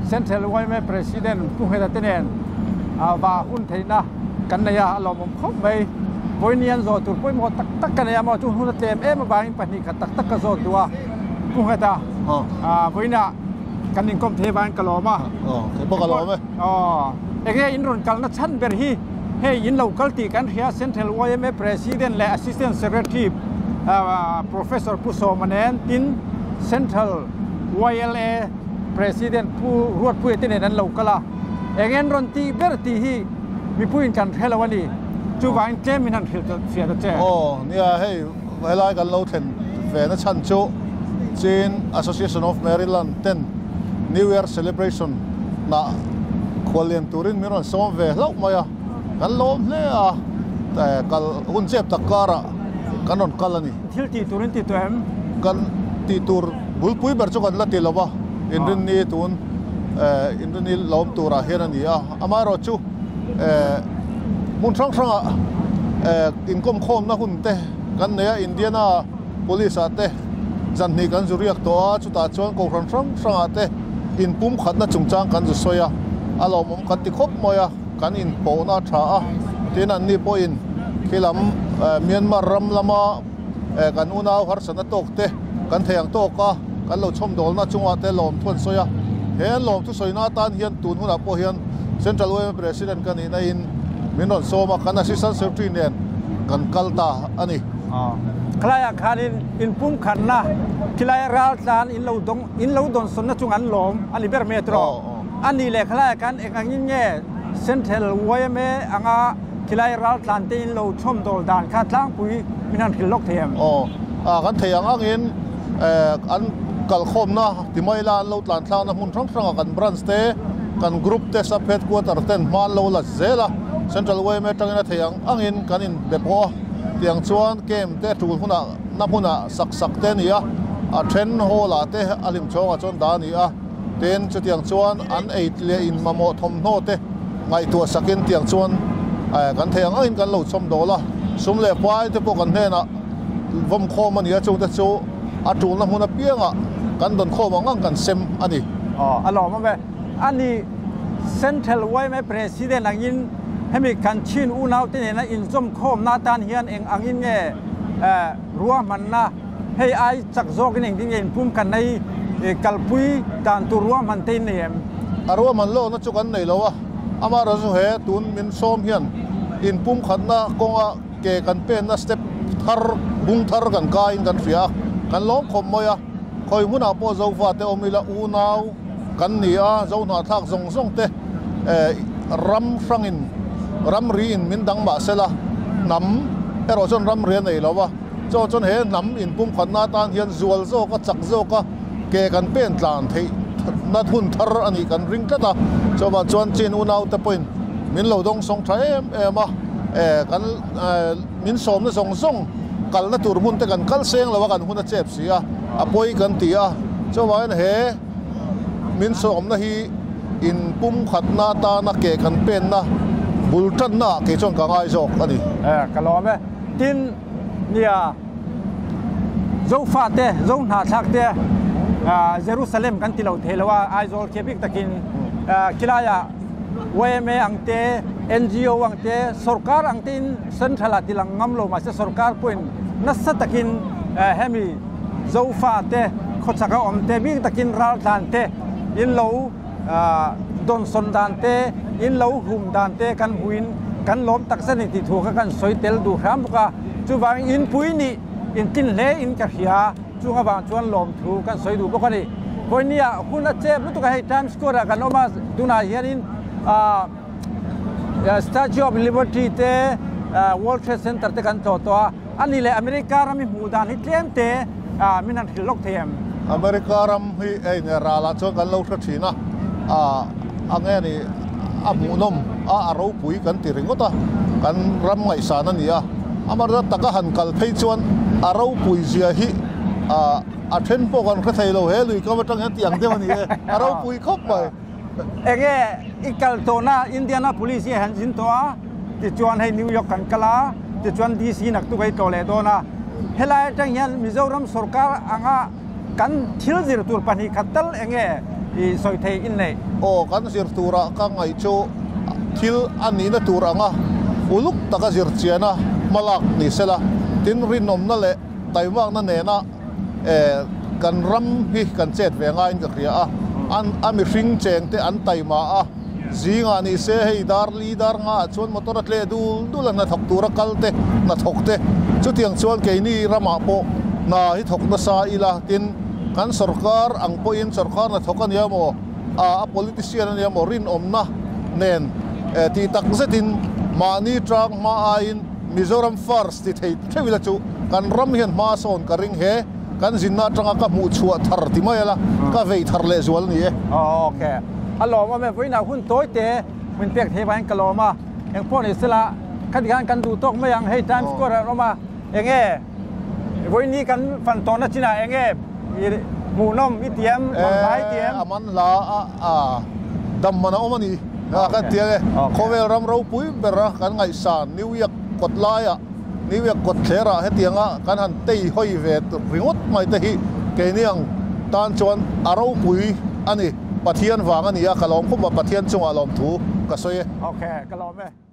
Central yma President Pu Ngheta te nen va hun theihna kan nei a, a lawmawm khawp mai. Vawiin an zawh tur pawimawh tak tak ka nei a maw, chu hun a tlem em avangin pahnih khat tak tak ka zawt duh a, Pu Ngheta vawiinah kan inkawm thei avangin ka lawm a. Kei pawh ka lawm e. Enge in rawn kalna chhan ber hi hei in lo kal tih kan hria Central yma President leh Assistant Secretary Professor Pu Sawma nen tin Central YLA President Pu Ruatpuia te nen an lo kal a, eng en rawn tih ber tih hi mipuiin kan hre lo a ni. Chuvangin tlem min han hrilh fiah ta che. Aw, nia hei helai kan lo thlen ve na chhan chu Chin Association of Maryland ten New Year Celebration nah khuallian turin min rawn sawm ve hlauh mai a, kan lawm hle a, kal hun chep tak karah kan rawn kal a ni. Thil tih turin ti tawh em? Kan tih tur bulpui ber chu kan la ti lo va, inrinni tun inrinni lawm turah hian a ni a, amaherawhchu hmun hrang hrangah inkawmkhawmna hun te kan nei a, Indiana Police ah te zan hnih kan zu riak tawh a, chutah chuan kohhran hrang hrangah te inpumkhatna chungchang kan zu sawi a, a lawmawm kan ti khawp mai a. Kan inpawhna a tha a, tin anni pawhin khilam Myanmar ram lama kan unau harsatna tawk te kan thei ang tawk a, kan lo chhawmdawlna chungah te lawmthu an sawi a. He an lawmthu sawina atan hian tun hunah pawh hian Central yma President ka nihna in min rawn sawm a, kan Assistant Secretary nen kan kal ta a ni. Khalaiah khanin inpumkhatna khilai raltlan in lo dawng in lo dawnsawnna chung an lawm a ni ber mai a tiraw? A nih leh khalaiah khan eng angin nge Central yma anga khilai raltlan te in lo chhawm dawl dan kha tlangpui min han hrilh lawk thei em? Aw, kan thei ang angin an kalkhawmna ti mai ila an lo tlan thlakna hmun hrang hrangah kan branch te, kan group te, sub headquarter ten hma an lo la zel a, Central yma atangin a thei ang angin kan inbe pawh a, tiang chuan camp te tul hunah na hmunah sak sak te a ni a, a then hall ah te a hlim chhawngah chuan dah a ni a. Tin, chutiang chuan an ei leh in mamawh thawmhnaw te ngaihtuah sakin tiang chuan kan thei ang angin kan lo chhawm dawl a, sum leh pai te pawh kan hnenah vawm khawm a ni a, chungte chu a tulna hmun apiangah kan dawn khawm ang ang kan sem a ni. Aw, a lawm awm e. A ni, Central yma President angin hemi kan chin unaute nena inzawm khawmna atan hian eng angin nge ruahmanna Hei ai chak zawkin engtin nge inpum kan nei kalpui dan tur ruahman te in nei em? A ruahman lawkna chu kan nei lo a, amaherawhchu chu he tun min sawm hian inpum khatna kawnga ke kan penna step thar, bung thar kan kaiin kan hria a, kan lawm khawp mai a, khawi hmunah pawh Zofa te awm ila unau kan ni a, Zohnahthlak zawng zawng te ram hrangin ramri in min dang mah sela hnam erawh chuan ramri a nei lo a. Chaw chuan he hnam inpumkhatna atan hian zual zawk a, chak zawk a, ke kan pen tlan theih na hun thar a nih kan ring tlat a. Chuvang chuan Chin unaute pawhin min lo dawng sawng tha em em a, kan min sawmna zawng zawng kalna tur hmun te kan kal seng lo a, kan hun a chep si a, a pawi kan ti a. Chuvangin he min sawmna hi inpumkhatna atana ke kan penna bul tanna ah kei chuan ka ngai zawk a ni. Ka lawm e. Tin, nia, Zofate, Zohnahthlakte Jerusalem kan ti lo thei lo a, Aizawl khi bik takin khilaiah yma ang te, NGO ang te, sorkar ang tein central ah ti lang ngam lo mahse sorkar pawhin nasa takin hemi Zofate khawchhaka awm te bik takin raltlan te in lo dawnsawn dan te, in lo hum dan te kan hmuin kan lawm tak zet a ni tih thu kha kan sawi tel duh hram bawk a. Chuvangin inpui nih intlin hle in ka hria, chung avang chuan lawmthu kan sawi duh bawk a ni. Vawinia hun a chep lutuk a, hei Times Square ah kan awm a, tunah hianin Statue of Liberty te, World Trade Center te kan tlawh tawh a, a ni leh America ram hi hmuh dan hi tlem te min han hrilh lawk thei em? America ram hi hei nen ralah chuan kan lo hre thin a, a nge ni a hmuhnawm a, a ropui kan ti ringawt a, kan ram ngaihsan a ni a, amaherawhchu taka han kal phei chuan a ropui zia hi a then pawh kan hre thei lo, he lui kam atang hian tih ang deuh a ni e, a ropui khawp mai. Enge i kal tawhna Indianapolis hi han zin tawh a, tichuan hei New York kan kal a, tichuan DC naktuk hei tlawh leh dawn a. Helai atang hian Mizoram sorkar anga kan thil zir tur pahnih khat tal enge i sawi thei in neih? Aw, kan zir tura ka ngaih chu thil a nihna tur anga uluk taka zir chiana hmalak ni sela, tin rinawmna leh taimakna nena kan ram hi kan chet ve ngaiin ka hria a, a mihring chengte an taima a, zingah ni se hei dar li dar ngaah chuan motor a tleh dul dul a, hnathawk tura kal te, hnathawk te, chutiang chuan keini ramah pawh hna hi thawk nasa ila, tin kan sorkar ang pawhin sorkar hnathawk a nia maw, a politician a nia maw rinawmna nen tih tak zetin mahni tang hma aiin Mizoram first ti thei theuh ila chu kan ram hian hma sawn ka ring he kan zinna atanga ka hmuh chhuah thar ti mai ala ka vei thar leh zual a ni e. Ok. A lawm awm e, vawiinah hun tawi te min pek thei vangin ka lawm a, engpawh ni sela khati khan kan duh tawk mai ang hei Times Square ah an awm a, enge vawiini kan fan tawhna chinah enge hmuhnawm i tiam, manhla i tiam? A manhla a dam man a awm a ni kan ti ang e. Khawvel ram ropui bera kan ngaihsan New York kawt laiah, New York kawt thlerah hetianga kan han tei hawi ve ringawt mai te hi keini ang tan chuan a ropui a ni. Pathian vang a ni a, ka lawm khawp a, Pathian chungah lawmthu ka sawi e. Ok, ka lawm e.